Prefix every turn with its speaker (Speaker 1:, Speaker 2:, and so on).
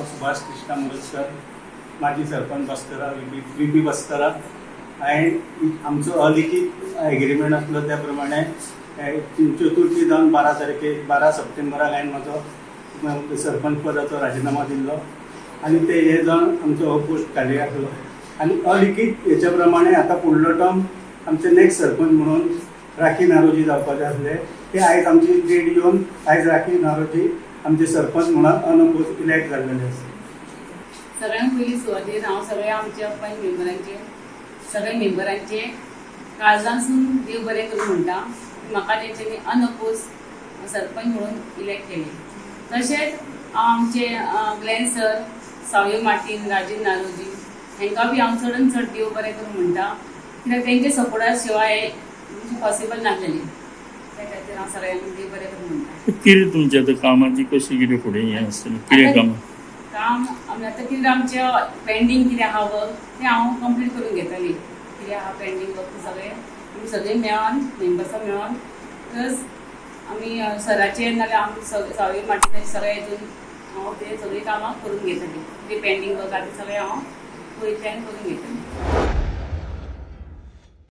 Speaker 1: हांव सुभाष कृष्णा मुरजकर, माजी sarpanch बस्तरा, V P बस्तरा. हांवें आमचो अलिखीत एग्रीमेंट आसलो त्या प्रमाणे चतुर्थी जावन 12 तारखेक, 12 सप्टेंबराक हांवें म्हजो सरपंच पदाचो राजिनामा दिल्लो आनी ते हे जावन आमचो हो पोस्ट खाली आसलो आनी अलिखीत हेच्या प्रमाणे आतां फुडलो टर्म आमचे नेक्स्ट सरपंच म्हणून राखी नारोजी जावपाचे आसले. ते आयज आमची डेट येवन आयज राखी नारोजी आमचे सरपंच म्हणून अनअपोज इलेक्ट जाल्लेले आसा.
Speaker 2: सगळ्यांत पयली सुरवातेर हांव सगळ्या आमच्या पंच मेंबरांचे, सगळ्या मेंबरांचे काळजांसून देव बरें करूं म्हणटा. म्हाका तेंच्यांनी अनअपोज सरपंच म्हणून इलेक्ट केले. तशेंच हांव आमचे Glenn sir, Savio Martin, Rajiv Naroji हांकां बी हांव चडान चड देव बरें करूं म्हणटा, कित्याक तेंच्या सपोर्टा शिवाय पॉसिबल नासलेलें. त्या खातीर हांव सगळ्यांक देव बरें करूं म्हणटा.
Speaker 3: कितें तुमच्या आतां कामाची कशी कितें फुडें हें आसतलें कितें काम?
Speaker 2: काम आमी आतां कितें आमचें पेंडींग कितें आहा वर्क तें हांव कंप्लीट करून घेतलें. कितें आहा पेंडींग वर्क तें सगळें आमी सगळीं मेळोन, मेंबर्सां मेळोन, प्लस आमी सराचे नाल्यार आमी सगळे मार्टिनाचे सगळे हितून हांव ते सगळीं कामां करून घेतलें. कितें पेंडींग वर्क आहा तें सगळें हांव पयतलें आनी करून घेतलें.